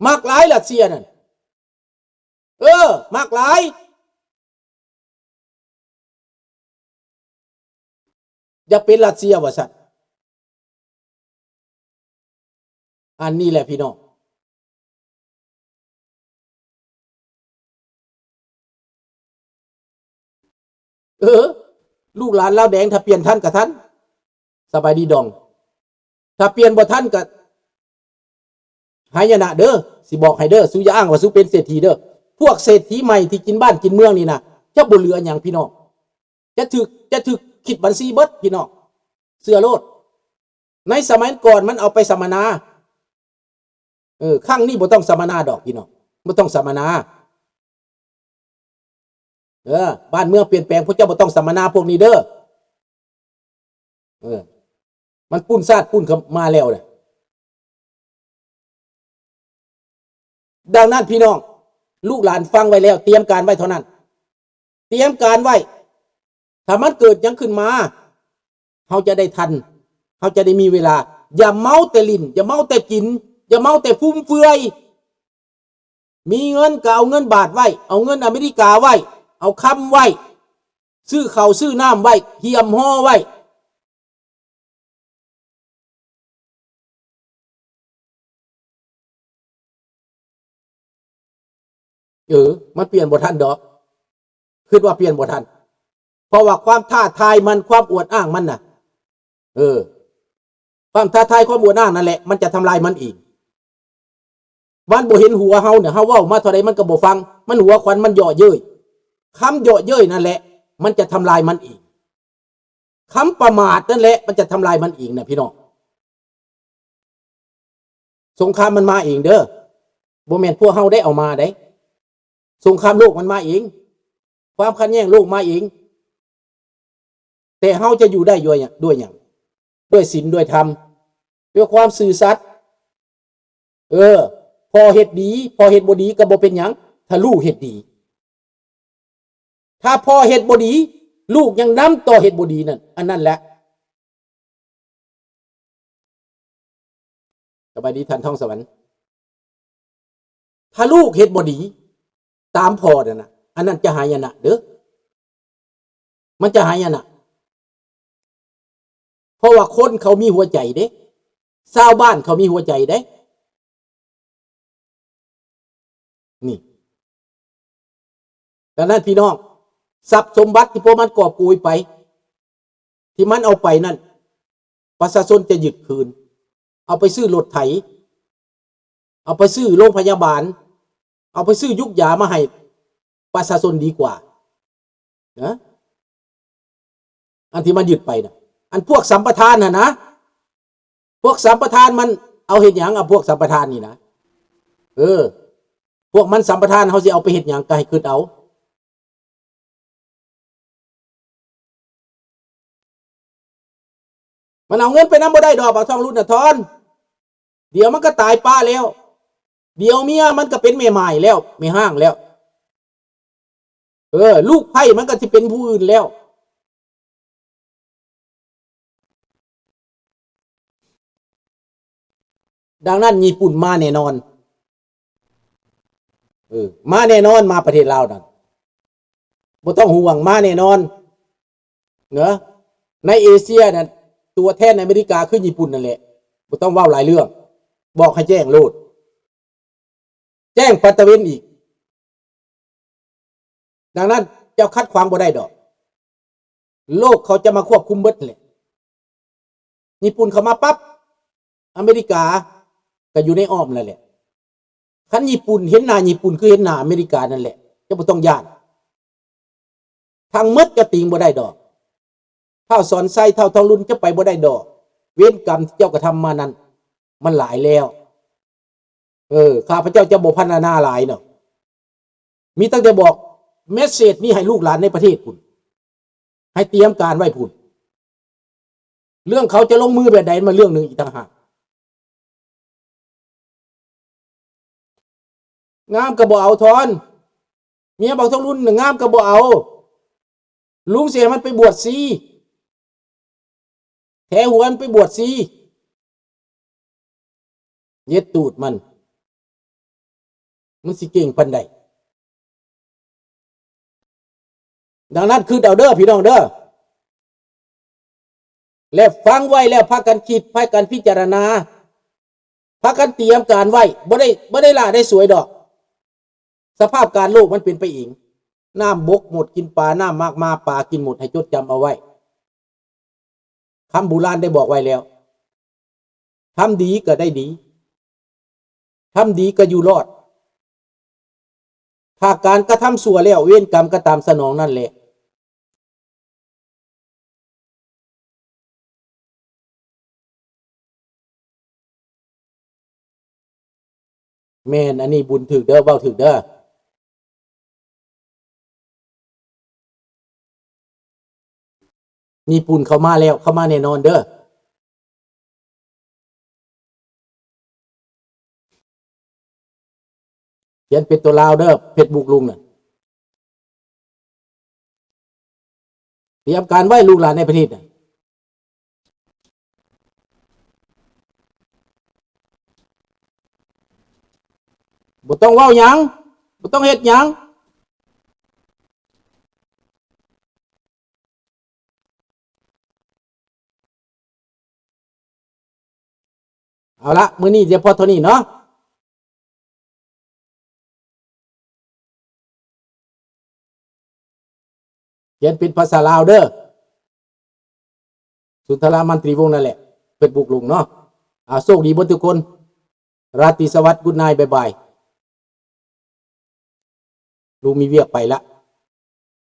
ມັກຫຼາຍຣັດເຊຍນັ້ນ ເອີ ມັກຫຼາຍ ຢາກເປັນຣັດເຊຍວ່າຊັ້ນ. ອັນນີ້ແຫຼະພີ່ນ້ອງ ເອີ ລູກຫຼານລາວແດງ ຖ້າປ່ຽນທັນກະທັນ ສະບາຍດີດອງ ຖ້າປ່ຽນບໍ່ທັນກະຫາຍະນະເດີ ຊິບອກໃຫ້ເດີ ສູຢ່າອ້າງວ່າສູເປັນເສດຖີເດີ ພວກເສດຖີໃໝ່ທີ່ກິນບ້ານກິນເມືອງນີ້ນະ ຈະບໍ່ເຫຼືອຫຍັງພີ່ນ້ອງ ຈະຖືກ ຈະຖືກຄິດບັນຊີເບິດພີ່ນ້ອງ ເຊື່ອໂລດ ໃນສະໄໝກ່ອນມັນເອົາໄປສຳມະນາ ເອີ ຄັ້ງນີ້ບໍ່ຕ້ອງສຳມະນາດອກພີ່ນ້ອງ ບໍ່ຕ້ອງສຳມະນາ ເອີ ບ້ານເມືອງປ່ຽນແປງ ພວກເຈົ້າບໍ່ຕ້ອງສຳມະນາພວກນີ້ເດີ ເອີ ມັນປຸ້ນຊາດປຸ້ນເຂົ້າມາແລ້ວແຫຼະ. ດັ່ງນັ້ນພີ່ນ້ອງ ລູກຫຼານຟັງໄວ້ແລ້ວ ຕຽມການໄວ້ເທົ່ານັ້ນ ຕຽມການໄວ້ ຖ້າມັນເກີດຫຍັງຂຶ້ນມາ ເຮົາຈະໄດ້ທັນ ເຮົາຈະໄດ້ມີເວລາ ຢ່າເມົາແຕ່ຫຼິ້ນ ຢ່າເມົາແຕ່ກິນ ຢ່າເມົາແຕ່ຟຸມເຟືອຍ ມີເງິນກໍເອົາເງິນບາດໄວ້ ເອົາເງິນອາເມລິກາໄວ້ ເອົາຄຳໄວ້ ຊື້ເຂົ້າຊື້ນ້ຳໄວ້ ຮຽມຫໍ່ໄວ້. ເອີ ມັນປ່ຽນບໍ່ທັນດອກ ຄິດວ່າປ່ຽນບໍ່ທັນ ເພາະວ່າຄວາມທ້າທາຍມັນ ຄວາມອວດອ້າງມັນນະ ເອີ ຄວາມທ້າທາຍ ຄວາມອວດອ້າງນັ້ນແຫຼະ ມັນຈະທຳລາຍມັນເອງ ມັນບໍ່ເຫັນຫົວເຮົານະ ເຮົາເວົ້າມາເທົ່າໃດມັນກໍບໍ່ຟັງ ມັນຫົວຂວັນ ມັນເຍາະເຍີ້ຍ ຄຳເຍາະເຍີ້ຍນັ້ນແຫຼະ ມັນຈະທຳລາຍມັນເອງ ຄຳປະໝາດນັ້ນແຫຼະ ມັນຈະທຳລາຍມັນເອງນະພີ່ນ້ອງ. ສົງຄາມມັນມາເອງເດີ ບໍ່ແມ່ນພວກເຮົາໄດ້ເອົາມາເດ້ ສົງຄາມໂລກມັນມາເອງ ຄວາມຂັດແຍ່ງໂລກມາເອງ ແຕ່ເຮົາຈະຢູ່ໄດ້ດ້ວຍຫຍັງ? ດ້ວຍຫຍັງ? ດ້ວຍສິນ ດ້ວຍທຳ ດ້ວຍຄວາມຊື່ສັດ. ເອີ ພໍ່ເຮັດດີ ພໍ່ເຮັດບໍ່ດີກໍບໍ່ເປັນຫຍັງ ຖ້າລູກເຮັດດີ. ຖ້າພໍ່ເຮັດບໍ່ດີ ລູກຍັງນຳຕໍ່ເຮັດບໍ່ດີນັ້ນ ອັນນັ້ນແຫຼະ. ສະບາຍດີທ່ານທອງສະຫວັນ. ຖ້າລູກເຮັດບໍ່ດີຕາມພໍ່ນັ້ນນະ ອັນນັ້ນຈະຫາຍະນະເດີ້ ມັນຈະຫາຍະນະ ເພາະວ່າຄົນເຂົາມີຫົວໃຈເດ້ ຊາວບ້ານເຂົາມີຫົວໃຈເດ້. ນີ້ ດັ່ງນັ້ນພີ່ນ້ອງ ຊັບສົມບັດທີ່ພວກມັນກອບໂກຍໄປ ທີ່ມັນເອົາໄປນັ້ນ ປະຊາຊົນຈະຍຶດຄືນ ເອົາໄປຊື້ລົດໄຖ ເອົາໄປຊື້ໂລງພະຍາບານ ເອົາໄປຊື້ຢູກຢາມາໃຫ້ປະຊາຊົນດີກວ່ານະ. ອັນທີ່ມັນຍຶດໄປນະ ອັນພວກສຳປະທານຫັ້ນນະ ພວກສຳປະທານມັນເອົາເຮັດຫຍັງ? ເອົາພວກສຳປະທານນີ້ນະ ເອີ ພວກມັນສຳປະທານ ເຮົາຊິເອົາໄປເຮັດຫຍັງ? ກໍໃຫ້ຄິດເອົາ ມັນເອົາເງິນໄປນຳບໍ່ໄດ້ດອກ ບັກທອງລຸນນະທອນ ດຽວມັນກໍຕາຍປ້າແລ້ວ ດຽວເມຍມັນກໍເປັນແມ່ໝ້າຍແລ້ວ ແມ່ຮ້າງແລ້ວ ເອີ ລູກໃພ້ມັນກໍຊິເປັນຜູ້ອື່ນແລ້ວ. ດັ່ງນັ້ນຍີ່ປຸ່ນມາແນ່ນອນ ເອີ ມາແນ່ນອນ ມາປະເທດລາວນັ້ນ ບໍ່ຕ້ອງຫ່ວງ ມາແນ່ນອນເນາະ. ໃນເອເຊຍນັ້ນ ຕົວແທນອາເມລິກາຄືຍີ່ປຸ່ນນັ້ນແຫຼະ ບໍ່ຕ້ອງເວົ້າຫຼາຍເລື່ອງ ບອກໃຫ້ແຈ້ງໂລດ ແຈ້ງປັດຕະເວນອີກ. ດັ່ງນັ້ນເຈົ້າຂັດຂວາງບໍ່ໄດ້ດອກ ໂລກເຂົາຈະມາຄວບຄຸມເບິດແຫຼະ. ຍີ່ປຸ່ນເຂົ້າມາປັບ ອາເມລິກາກໍຢູ່ໃນອ້ອມນັ້ນແຫຼະ. ຄັນຍີ່ປຸ່ນເຫັນໜ້າຍີ່ປຸ່ນ ຄືເຫັນໜ້າອາເມລິການັ້ນແຫຼະ ເຈົ້າບໍ່ຕ້ອງຢ້ານ. ທັງໝົດເຈົ້າຕິງບໍ່ໄດ້ດອກ. ທ້າວສອນໄຊ ທ້າວທອງລຸນ ເຈົ້າໄປບໍ່ໄດ້ດອກ. ເວນກຳທີ່ເຈົ້າກະທຳມານັ້ນ ມັນຫຼາຍແລ້ວ. ເອີ ຂ້າພະເຈົ້າຈະບໍ່ພັນລະນາຫຼາຍເນາະ. ມີຕັ້ງແຕ່ບອກເມສເສດນີ້ໃຫ້ລູກຫຼານໃນປະເທດພຸ້ນ ໃຫ້ຕຽມການໄວ້ພຸ້ນ. ເລື່ອງເຂົາຈະລົງມືແບບໃດ ມັນເລື່ອງໜຶ່ງອີກຕ່າງຫາກ. ງາມກໍບໍ່ເອົາທອນ ເມຍບັກທອງລຸນນະ ງາມກໍບໍ່ເອົາ. ລຸງຊິໃຫ້ມັນໄປບວດຊີ ແຖຫົວມັນໄປບວດຊີ ເຢັດຕູດມັນ. ມັນຊິເກັ່ງປານໃດ? ດັ່ງນັ້ນຄິດເອົາເດີພີ່ນ້ອງເດີ ແລະຟັງໄວ້ແລ້ວພາກັນຄິດ ພາກັນພິຈາລະນາ ພາກັນຕຽມການໄວ້ ບໍ່ໄດ້ ບໍ່ໄດ້ຫຼ້າໄດ້ສວຍດອກ. ສະພາບການໂລກມັນເປັນໄປເອງ. ນ້ຳບົກໝົດກິນປາ ນ້ຳໝາກມາປາກິນໝົດ ໃຫ້ຈົດຈຳເອົາໄວ້. ຄຳບູຮານໄດ້ບອກໄວ້ແລ້ວ ທຳດີກໍໄດ້ດີ ທຳດີກໍຢູ່ລອດ. ຖ້າການກະທຳຊົ່ວແລ້ວ ເວນກຳກໍຕາມສະໜອງນັ້ນແຫຼະ. ແມ່ນ ອັນນີ້ບຸນຖືກເດີ ເວົ້າຖືກເດີ. ຍີ່ປຸ່ນເຂົ້າມາແລ້ວ ເຂົ້າມາແນ່ນອນເດີ. ຂຽນເປັນຕົວລາວເດີ ເຟສບຸກລຸງນະ. ຕຽມການໄວ້ລູກຫຼານໃນປະເທດນະ. ບໍ່ຕ້ອງເວົ້າຫຍັງ ບໍ່ຕ້ອງເຮັດຫຍັງ. ເອົາລະ ມື້ນີ້ຈະພໍເທົ່ານີ້ເນາະ. ຂຽນເປັນພາສາລາວເດີ ສຸນທະລາ ມັນຕີວົງ ນັ້ນແຫຼະ ເຟສບຸກລຸງເນາະ. ອາ ໂຊກດີເບິດທຸກຄົນ ລາຕີສະຫວັດ ກຸດນາຍ ບາຍບາຍ. ລຸງມີວຽກໄປລະ.